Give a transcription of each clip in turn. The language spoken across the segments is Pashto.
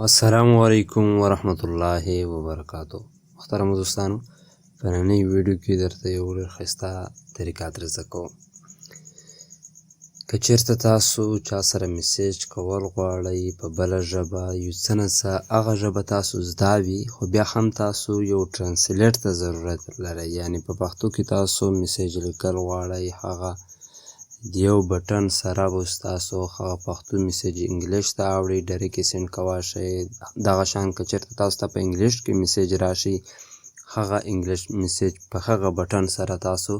السلام علیکم ورحمت الله وبرکاتو. محترمو دوستانو، په ننۍ ویډیو کې درته یو ډېر ښایسته طریقه در زده کوم. که چېرته تاسو چا سره میسج کول غواړئ په بله ژبه، یو څه نه څه هغه ژبه تاسو زده وي، خو بیا هم تاسو یو translate ته ضرورت لرئ، یعنې په پښتو کې تاسو میسج لیکل غواړئ، هغه د یو بټن سره به ستاسو هغه پښتو میسج انګلیش ته اوړي، direct یې send کولی شئ. دغه شان که چېرته تاسو ته په انګلیش کې میسج راشي، هغه انګلیش میسج په هغه بټن سره تاسو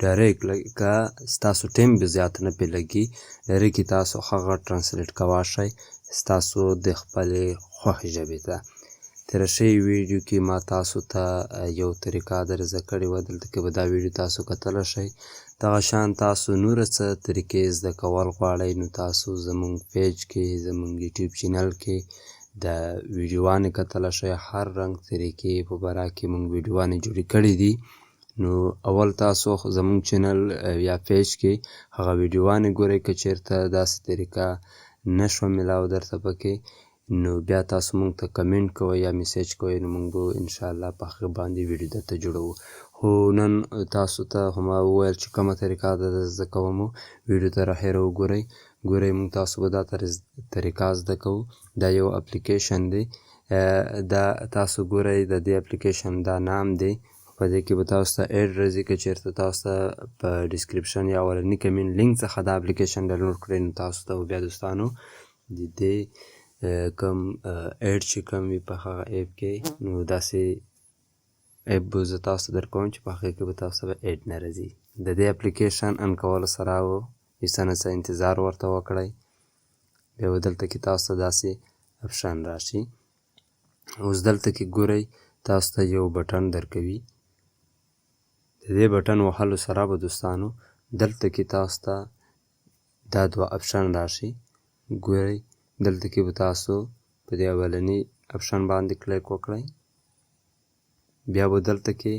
direct، لکه ستاسو ټایم به زیات نه پرې لګي، direct یې تاسو هغه translate کولی شئ ستاسو د خپلې خوښې ژبې ته. تېره شوې ویډیو کې ما تاسو ته یو طریقه در زده کړې وه، دلته کې به دا ویډیو تاسو کتلی شئ. دغه شان تاسو نوره څه طریقې زده کول غواړئ، نو تاسو زمونږ page کې، زمونږ یوټیوب channel کې د ویډیوانې کتلی شئ. هر رنګ طریقې په باره کې مونږ ویډیوانې جوړې کړې دي. نو اول تاسو زمونږ channel یا page کې هغه ویډیوانې ګورئ، که چېرته داسې طریقه نه شوه میلاو درته پکې، نو بیا تاسو مونږ ته کمنټ کوئ یا میسج کوئ، نو مونږ به انشاءالله په هغې باندې ویډیو درته جوړوو. خو نن تاسو ته خو ما وویل چې کومه طریقه درته زده کوم، ویډیو تر اخره وګورئ. ګورئ، مونږ تاسو به دا طریقه زده کوو. دا یو اپلیکیشن دی، دا تاسو ګورئ، د دې اپلیکیشن دا نام دی. په دې کې به تاسو ته add راځي. که چېرته تاسو ته په description یا اولني comment link څخه دا اپلیکیشن ډاونلوډ کړئ، نو تاسو ته به بیا دوستانو د دې کوم add چې کوم وي په هغه app کې، نو داسې app به زه تاسو ته درکوم چې په هغې کې به تاسو ته add نه راځي. د دې اپلیکیشن on کولو سره یو څه نه څه انتظار ورته وکړئ، بیا به دلته کې تاسو ته داسې option راشي. اوس دلته کې ګورئ، تاسو ته یو بټن درکوي. د دې بټن وهلو سره به دوستانو دلته کې تاسو ته دا دوه option راشي. ګورئ، دلته کې به تاسو په دې اولني option باندې کلیک وکړئ، بیا به دلته کې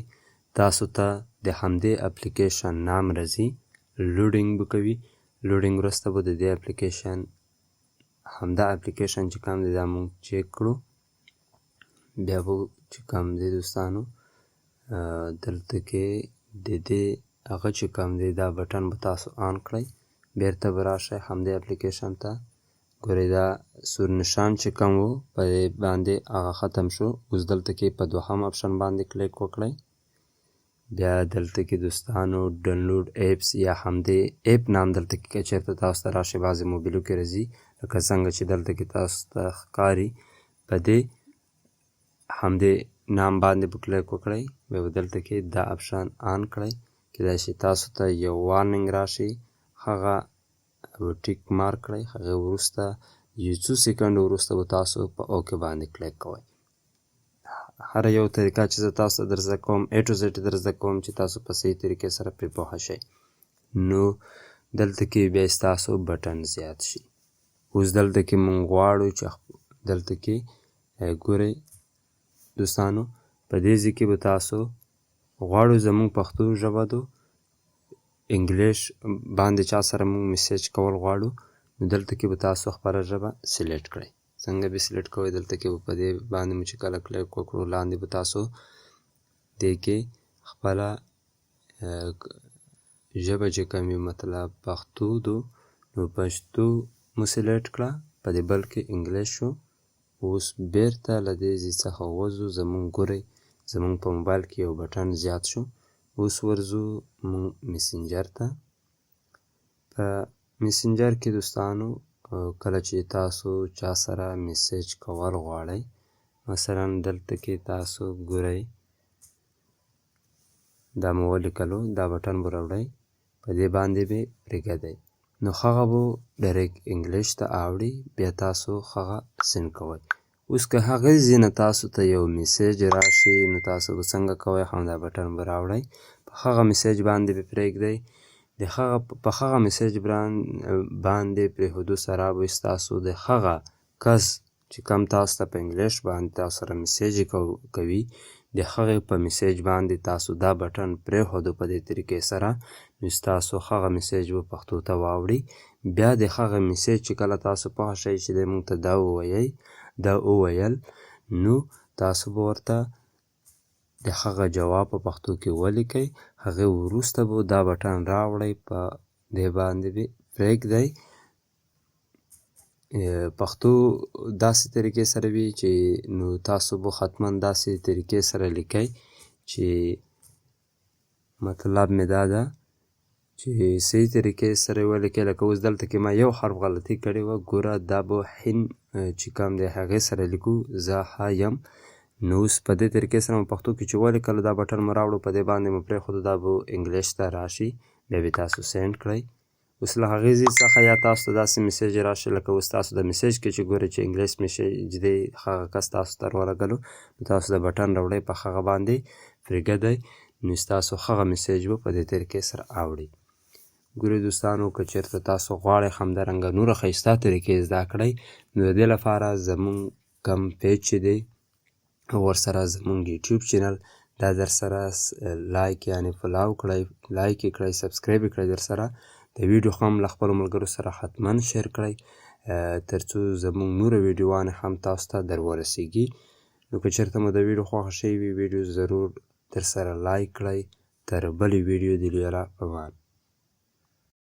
تاسو ته د همدې اپلیکیشن نام راځي، loading به کوي. loading وروسته به د دې اپلیکیشن همدا اپلیکیشن چې کوم دی دا مونږ چک کړو. بیا به چې کوم دی دوستانو، دلته کې د دې هغه چې کوم دی دا بټن به تاسو on کړئ، بیرته به راشئ همدې اپلیکیشن ته. ګورئ، دا سور نشان چې کوم و په دې باندې هغه ختم شو. اوس دلته کې په دوهم option باندې کلیک وکړئ. بیا دلته کې دوستانو download apps یا همدې app نام دلته کې که چېرته تاسو ته راشي، بعضې موبیلو کې راځي، لکه څنګه چې دلته کې تاسو ته ښکاري، په دې همدې نام باندې به کلیک وکړئ. بیا به دلته کې دا option on کړئ. کیدای شي تاسو ته یو warning راشي، هغه به tick mark کړئ. هغې وروسته یو څو سیکنډ وروسته به تاسو په okay باندې کلیک کوئ. هره یو طریقه چې زه تاسو ته در زده کوم، A to Z در زده کوم چې تاسو په صحیح طریقې سره پرې پوه شئ. نو دلته کې بیا ستاسو بټن زیات شي. اوس دلته کې مونږ غواړو چې دلته کې ګورئ دوستانو، په دې ځای کې به تاسو غواړو زمونږ پښتو ژبه دو انګلیش باندې چا سره مونږ میسج کول غواړو، نو دلته کې به تاسو خپله ژبه select کړئ. څنګه به select کوئ؟ دلته کې به په دې باندې مو چې کله کلیک وکړو، لاندې به تاسو دې کې خپله ژبه چې کوم وي، مطلب پښتو دو، نو پښتو مو select کړه، په دې بل کې انګلیش شو. اوس بیرته له دې ځای څخه وځو. زمونږ ګورئ، زمونږ په موبایل کې یو بټن زیات شو. اوس ورځو مونږ میسنجر ته. په میسنجر کې دوستانو کله چې تاسو چا سره میسج کول غواړئ، مثلا دلته کې تاسو ګورئ، دا مو ولیکلو، دا بټن به راوړئ، په دې باندې به پرېږدئ، نو هغه به direct انګلیش ته اوړي، بیا تاسو هغه send کوئ. اوس که هغې ځای نه تاسو ته یو میسج راشي، نو تاسو به څنګه کوئ؟ همدا بټن به راوړئ، په هغه میسج باندې به پرېږدئ. د هغه په هغه میسج باندې پرېښودو سره به ستاسو د هغه کس چې کوم تاسو ته په انګلیش باندې تاسو سره میسج کوي، د هغې په میسج باندې تاسو دا بټن پرېښودو په دې طریقې سره، نو ستاسو هغه میسج به پښتو ته واوړي. بیا د هغه میسج چې کله تاسو پوه شئ چې دی مونږ ته دا ووایي، دا وویل، نو تاسو به ورته د هغه جواب په پښتو کې ولیکئ. هغې وروسته به دا بټن راوړئ، په دې باندې به پرېږدئ. پښتو داسې طریقې سره وي چې نو تاسو به حتما داسې طریقې سره لیکئ چې مطلب مې دا ده چې صحیح طریقې سره ولیکئ. لکه اوس دلته کې ما یو حرف غلطي کړې وه، ګوره دا به حین چې کوم دی هغې سره لیکو، زه ښه یم. نو اوس په دې طریقې سره مو پښتو کې چې ولیکلو، دا بټن مو راوړو، په دې باندې مو پرېښودو، دا به انګلیش ته راشي، بیا به تاسو send کړئ. اوس له هغې ځای څخه یا تاسو ته داسې message راشي، لکه اوس تاسو د message کې چې ګورئ چې انګلیش message دی هغه کس تاسو ته ورغلو، نو تاسو د بټن راوړئ، په هغه باندې پرېږدئ، نو ستاسو هغه message به په دې طریقې سره اوړي. ګورئ دوستانو، که چېرته تاسو غواړئ همدارنګه نوره ښایسته طریقې زده کړئ، نو د دې لپاره زمونږ کوم page چې دی ورسره زمونږ یوټیوب channel دا در سره like یعنی follow کړئ، like یې کړئ، subscribe یې کړئ، در سره د ویډیو هم له خپلو ملګرو سره حتما share کړئ، ترڅو زمونږ نوره ویډیوانې هم تاسو ته در ورسیږي. نو که چېرته مو د ویډیو خوښه شوې وي، ویډیو ضرور در سره like کړئ. تر بلې ویډیو د لیلا په امان.